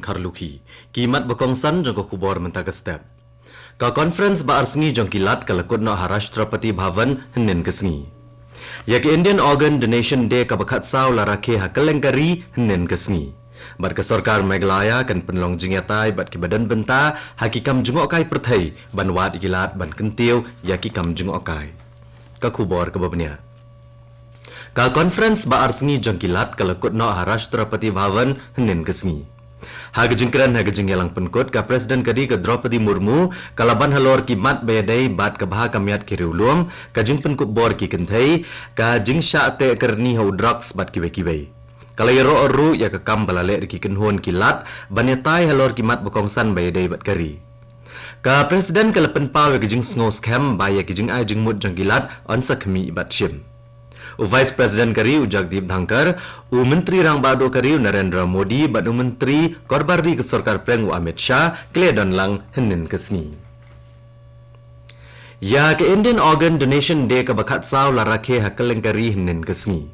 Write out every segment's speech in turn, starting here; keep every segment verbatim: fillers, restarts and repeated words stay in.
Kharlukhi. Ki mat ba kongsan jong ka khubor mynta ka step. Ka conference ba ar sngi jong ki lad ka la kut noh ha Rashtrapati Bhavan hynnin ka sngi. Ïa ka Indian Organ Donation Day kaba khatsaw la rakhe ha kylleng ka ri hynnin ka sngi. Bad ka sorkar Meghalaya kan pynlong jingïatai bad kiba don bynta ha ki kam jngohkai pyrthei ban wad ïa ki lad ban kyntiew ïa ki kam jngohkai. Ka khubor kaba bniah. Ka conference ba ar sngi jong ki lad ka la kut noh ha Rashtrapati Bhavan hynnin ka sngi. Ha ka jingkren ha ka jingïalang pynkut, ka President ka ri ka Droupadi Murmu ka la ban halor ki mat ba ïadei bad ka bha ka miat ki riewlum, ka jingpynkup bor ki kynthei, ka jingshah teh kyrni ha u drugs bad kiwei kiwei. Ka la ïaroh ruh ïa ka kam ba la leh da ki kynhun ki lad ban ïatai halor ki mat ba kongsan ba ïadei bad ka ri. Ka President ka la pynpaw ïa ka jingsngew skhem ba ïa ki jingai jingmut jong ki lad yn sa khmih bad shim. U Vice President ka ri u Jagdeep Dhankhar, u Myntri Rangbah Duh ka ri u Narendra Modi bad u Myntri Korbar Ri ka Sorkar Pdeng u Amit Shah ki la don lang hynnin ka sngi. Ïa ka Indian Organ Donation Day kaba khatsaw la rakhe ha kylleng ka ri hynnin ka sngi.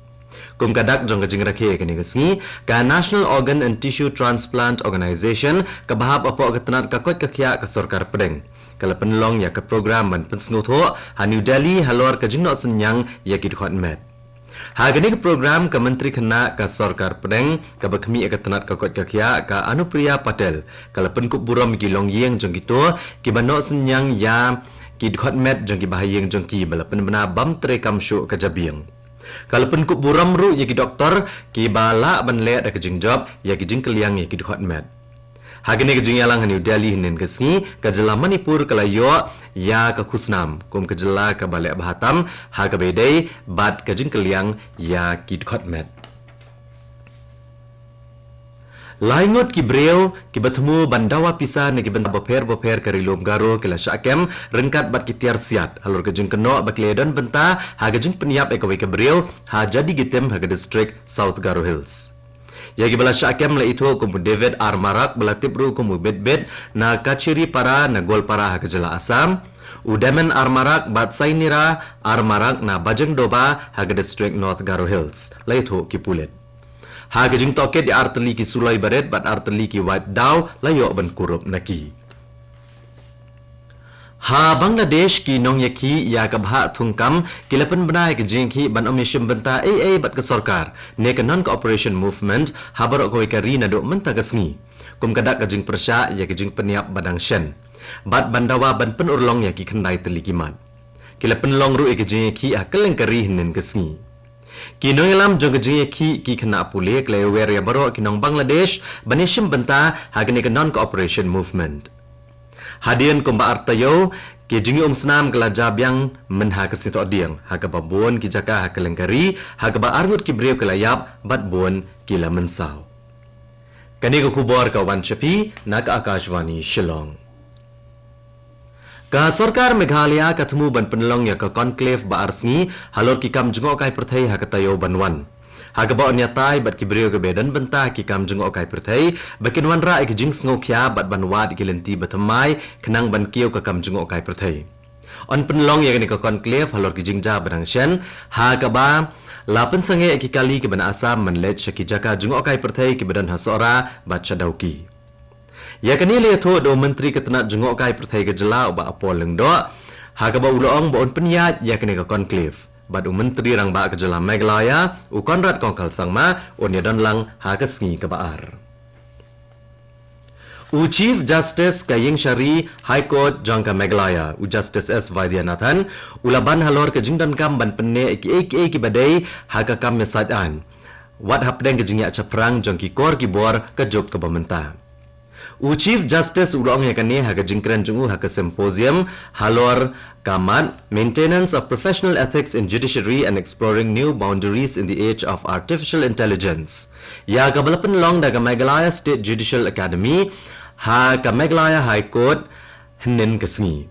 Kum ka dak jong ka jingrakhe kane ka sngi, ka National Organ and Tissue Transplant Organization kaba hap hapoh ka tnat ka koit ka khiah ka Sorkar Pdeng ka la pynlong ïa ka program ban pynsngewthuh ha New Delhi halor ka jingnoh synñiang ïa ki dkhot met. Ha kane ka program ka Myntri Khynnah ka Sorkar Pdeng kaba khmih ïa ka tnat ka koit ka khiah ka Anupriya Patel ka la pynkup burom ïa ki longïing jong kito kiba noh synñiang ïa ki dkhot met jong ki bahaïing jong ki ba la pynbna bam treikam shuh ka jabieng. Ka la pynkup burom ruh ïa ki doktor kiba lah ban leh da ka jingjop ïa ki jingkylliang ïa ki dkhot met. Ha kane ka jingïalang ha New Delhi hynnin ka sngi, ka jylla Manipur ka la ïoh ïa ka khusnam kum ka jylla kaba leh bha tam ha kaba ïadei bad ka jingkylliang ïa ki dkhot met. Lai ngut ki briew kiba thmu ban dawa pisa na ki bynta bapher bapher ka Ri Lum Garo ki la shah kem ryngkat bad ki tiar siat halor ka jingkynnoh ba ki la don bynta ha ka jingpynïap ïa kawei ka briew ha Jadigittim ha ka district South Garo Hills. Ïa kiba la shah kem la ithuh kum u David R Marak ba la tip ruh kum u Bitbit na Kachiripara na Goalpara ha ka jylla Assam, u Damen R Marak bad Sainira R Marak na Bajengdoba ha ka district North Garo Hills, la ithuh ki pulit. Ha ka jingtohkit ïa artylli ki suloi barit bad artylli ki wait daw la ïoh ban kurup na ki. Ha Bangladesh ki nongïakhih ïa ka bhah thungkam ki la pynbna ïa ka jingïakhih ban ym ïashim bynta ei ei bad ka sorkar ne ka non-cooperation movement ha baroh kawei ka ri naduh mynta ka sngi, kum ka dak ka jingpyrshah ïa ka jingpynïap ba dang shen bad ban dawa ban pynurlong ïa ki khyndai tylli ki mat. Ki la pynlong ruh ïa ka jingïakhih ha kylleng ka ri hynnin ka sngi. Ki nongïalam jong ka jingïakhih ki khynnah pule ki la ïawer ïa baroh ki nong Bangladesh ban ïashim bynta ha kane ka non-cooperation movement. Hadien kumba ar taïew ki jingïaumsnam ki la jia biang mynha ka sngi Thohdieng ha kaba bun ki jaka ha kylleng ka ri ha kaba ar ngut ki briew ki la ïap bad bun ki la mynsaw. Kane ka khubor ka wan sha phi na ka Akashvani Shillong. Ka sorkar Meghalaya ka thmu ban pynlong ïa ka conclave ba ar sngi halor ki kam jngohkai pyrthei ha ka taïew ban wan, ha kaba yn ïatai bad ki briew kiba don bynta ha ki kam jngohkai pyrthei ba kin wanrah ïa ki jingsngewkhia bad ban wad ïa ki lynti ba thymmai khnang ban kiew ka kam jngohkai pyrthei. Yn pynlong ïa kane ka conclave halor ki jingjia ba dang shen ha kaba la pynsangeh ïa ki kali kiba na Assam ban leit sha ki jaka jngohkai pyrthei kiba don ha Sohra bad sha Dawki. Ïa kane la ïathuh da u Myntri ka tnat jngohkai pyrthei ka jylla u Bah Apol Lyngdoh ha kaba u la ong ba un pynïaid ïa kane ka conclave bad u Myntri Rangbah ka jylla Meghalaya u Conrad Kongkal Sangma un ïadon lang ha ka sngi kaba ar. U Chief Justice ka Ïingshari High Court jong ka Meghalaya, u Justice S Vaidyanathan, u la ban halor ka jingdonkam ban pynneh ïa kiei kiei kiba dei ha ka kam ïasaid aiñ, wat hapdeng ka jingïaid shaphrang jong ki kor ki bor ka juk kaba mynta. U Chief Justice u la ong ïa kane ha ka jingkren jong u ha ka symposium halor ka mat Maintenance of Professional Ethics in Judiciary and Exploring New Boundaries in the Age of Artificial Intelligence, ïa kaba la pynlong da ka Meghalaya State Judicial Academy ha ka Meghalaya High Court hynnin ka sngi.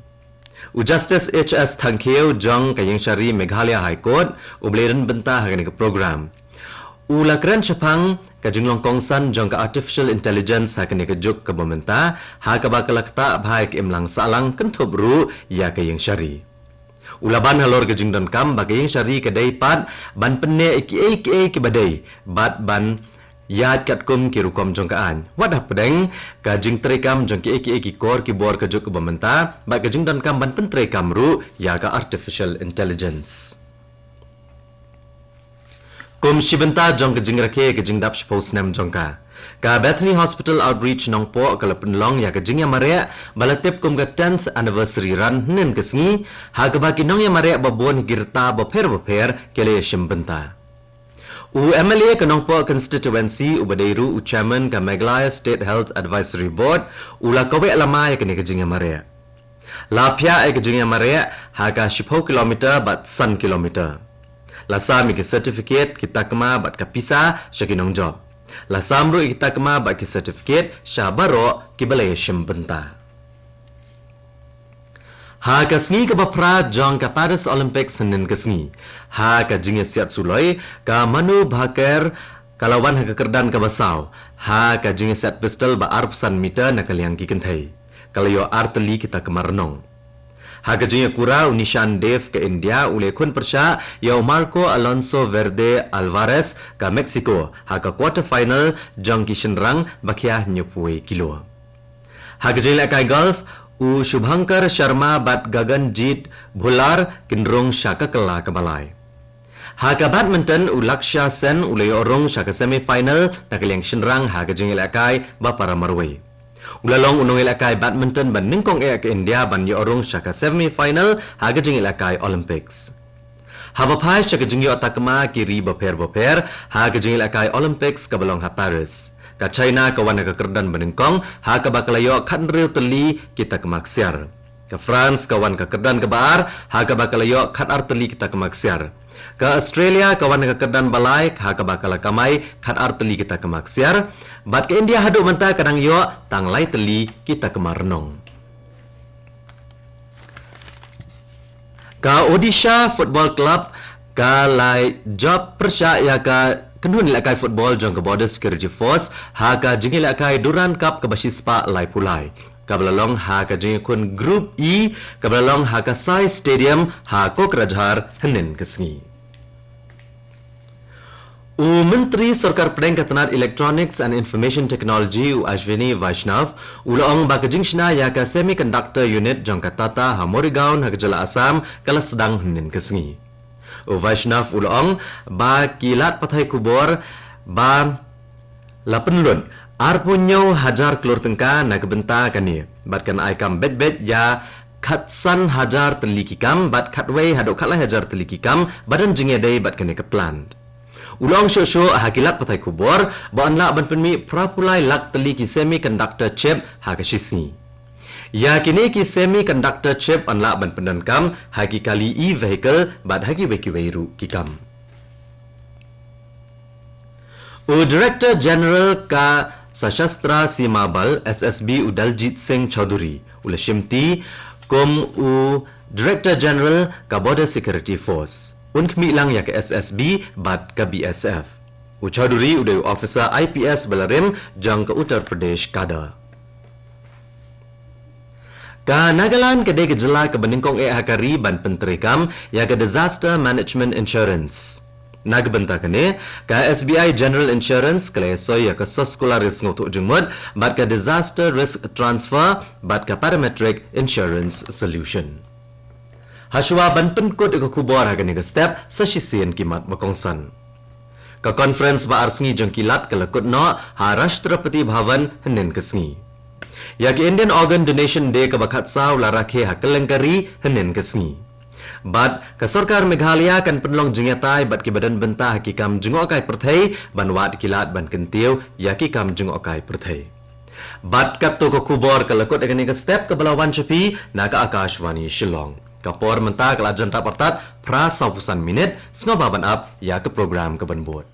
U Justice H S Thangkhiew jong ka Ïingshari Meghalaya High Court u ba la ïadon bynta ha kane ka program. U la kren shaphang ka jinglong kongsan jong ka artificial intelligence ha kane ka juk kaba mynta, ha kaba ka la ktah bha ïa ka imlang sahlang kynthup ruh ïa ka Ïingshari. U la ban halor ka jingdonkam ba ka Ïingshari ka dei pat ban pynneh ïa kiei kiei kiba dei bad ban ïaid katkum ki rukom jong ka aiñ. Wat hapdeng ka jingtreikam jong kiei kiei ki kor ki bor ka juk kaba mynta, bad ka jingdonkam ban pyntreikam ruh ïa ka artificial intelligence. Kum shi bynta jong ka jingrakhe ka jingdap shiphew snem jong ka, ka Bethany Hospital Outreach Nongpoh ka la pynlong ïa ka jingïamareh ba la tip kum ka tenth anniversary run hynnin ka sngi, ha kaba ki nongïamareh babun ha ki rta bapher bapher ki la ïashim bynta. U M L A ka Nongpoh Constituency uba dei ruh u Chairman ka Meghalaya State Health Advisory Board u la kaweh lama ïa kane ka jingïamareh. La phiah ïa ka jingïamareh ha ka shiphew kilometer bad san kilometer. La sam ïa ki certificate, ki takma bad ka pisa sha ki nongjop. La sam ruh ïa ki takma bad ki certificate sha baroh kiba la ïashim bynta. Ha ka sngi kaba phra jong ka Paris Olympics hynnin ka sngi, ha ka jingïasiat suloi, ka Manu Bhaker ka la wan ha ka kyrdan kaba saw ha ka jingïasiat pistol ba arphew san meter na ka liang ki kynthei. Ka la ïoh ar tylli ki takma rnong. Ha ka jingïakura, u Nishan Dev ka India u la ïakhun pyrshah ïa u Marco Alonso Verde Alvarez ka Mexico ha ka quarter final jong ki shynrang ba khia hynñiewphew kilo. Ha ka jinglehkai golf, u Shubhankar Sharma bad Gaganjit Bhullar kin rung sha ka kylla kaba lai. Ha ka badminton, u Lakshya Sen u la ïoh rung sha ka semi final na ka liang shynrang ha ka jingïalehkai ba para marwei. U la long u nongïalehkai badminton ba nyngkong eh ka India ban ïoh rung sha ka semi final ha ka jingïalehkai Olympics. Haba phai sha ka jingïoh takma ki ri bapher bapher ha ka jingïalehkai Olympics kaba long ha Paris, ka China ka wan ha ka kyrdan ba nyngkong ha kaba ka la ïoh khathynriew tylli ki takma ksiar. Ka France ka wan ka kyrdan kaba ar ha kaba ka la ïoh khatar tylli ki takma ksiar. Ka Australia ka wan ha ka kyrdan ba lai ha kaba ka la kamai khatar tylli ki takma ksiar. Bad ka India haduh mynta ka dang ïoh tang lai tylli ki takma rnong. Ka Odisha Football Club ka la jop pyrshah ïa ka kynhun lehkai football jong ka Border Security Force ha ka jingïalehkai Durand Cup kaba shispah laiphew lai, kaba la long ha ka jingïakhun Group E, kaba la long ha ka Sai Stadium ha Kokrajhar hynnin ka sngi. U Myntri Sorkar Pdeng ka tnat Electronics and Information Technology, u Ashwini Vaishnaw, u la ong ba ka jingshna ïa ka semiconductor unit jong ka Tata ha Morigaon ha ka jylla Assam ka la sdang hynnin ka sngi. U Vaishnaw u la ong ba ki lad pathai khubor ba la pynlut arphew hynñiew hajar klur tyngka na ka bynta kane, bad kan ai kam beit beit ïa khatsan hajar tylli ki kam, bad khatwei haduh khatlai hajar tylli ki kam ba don jingïadei bad kane ka plant. U la ong shuh shuh ha ki lad pathai khubor ba yn lah ban pynmih phraphew lai lak tylli ki semiconductor chip ha ka shi sngi. Ïa kine ki semiconductor chip yn lah ban pyndonkam ha ki kali e-vehicle bad ha kiwei kiwei ruh ki kam. U Director General ka Sashastra Seema Bal, S S B, u Daljit Singh Chaudhary u la shimti kum u Director General ka Border Security Force. Un khmih lang ïa ka S S B bad ka B S F. U Chaudhary u dei u officer I P S ba la rim jong ka Uttar Pradesh Cadre. Ka Nagaland ka dei ka jylla kaba nyngkong eh ha ka ri ban pyntreikam ïa ka Disaster Management Insurance. Na ka bynta kane, ka S B I General Insurance ka la ïasoi ïa ka Soskular Risk Sngewthuh Jingmut bad ka Disaster Risk Transfer bad ka Parametric Insurance Solution. Hashwa ban pynkut ïa ka khubor ha kane ka step, sa shisien ki mat ba kongsan. Ka conference ba ar sngi jong ki lad ka la kut noh ha Rashtrapati Bhavan hynnin ka sngi. Ïa ka Indian Organ Donation Day kaba khatsaw la rakhe ha kylleng ka ri hynnin ka sngi. Bad ka sorkar Meghalaya kan pynlong jingïatai bad kiba don bynta ha ki kam jngohkai pyrthei ban wad ki lad ban kyntiew ïa ki kam jngohkai pyrthei. Bad katto ka khubor ka la kut ha kane ka step kaba la wan sha phi na ka Akashvani Shillong. Ka por mynta ka la jan tap artat phra sawphew san minit, sngewbha ban ap ïa ka program kaban bud.